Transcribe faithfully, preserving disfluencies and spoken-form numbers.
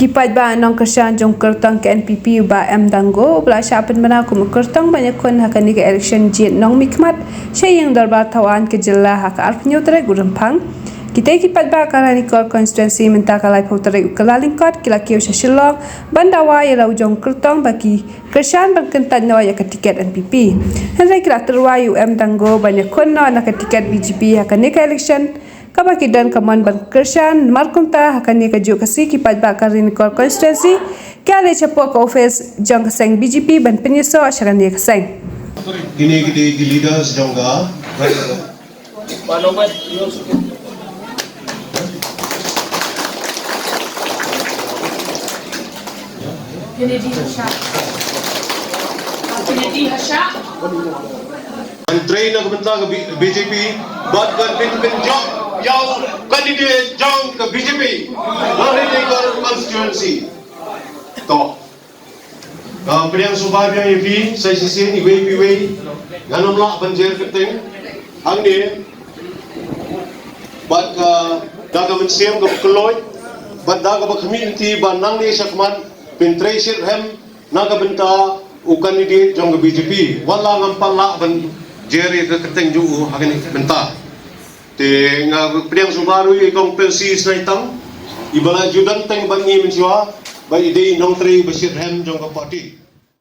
Ki paidbah nongkyrshan jong kyrtong ka N P P u Bah M Dango, u ba la shah pynbna kum u kyrtong ban ïakhun ha kane ka election jied nongmihkhmat sha ïing dorbar thawaiñ ka jylla ha ka arphew tarik u Rymphang. Kitei ki paidbah ka Ranikor constituency mynta ka laiphew tarik u Kyllalyngkot ki la kiew sha Shillong ban dawa ïa la u jong kyrtong ba ki kyrshan ban kyntait noh ïa ka tiket N P P. Hynrei ki la tyrwa ïa u M Dango ban ïakhun noh na ka tiket B J P ha kane ka election, kaba ki don ka mon ban kyrshan. Namar kumta ha kane ka juh ka sngi ki paidbah ka Ranikor constituency ki la leit shapoh ka office jong ka seng B J P ban pynïasoh sha kane ka seng. Kine ki dei ki leaders jong ka. Kennedy Hasha. Kennedy Hasha. Ban trei na ka bynta ka B-, B J P, bad kan pynjop ïa u candidate jong ka B J P na Ranikor constituency. To. Ka pdiang sngewbha biang ïa phi sa shisien iwei pa iwei. Ngan ym lah ban jer kyrteng hangne. Bad ka, da ka mynsiem kaba kylloid bad da kaba khmih lynti ba nangne shakhmat phin trei shitrhem na ka bynta u candidate jong ka B J P. Wat la ngam pat lah ban jer ïa ka kyrteng jong u ha kane ka bynta. Te nga pdiang sngewbha ruh ïa i Kong Percy Snaitang, i ba la ju don teng bad ngi mynshuwa, ba i dei i nongtrei ba shitrhem jong ka party.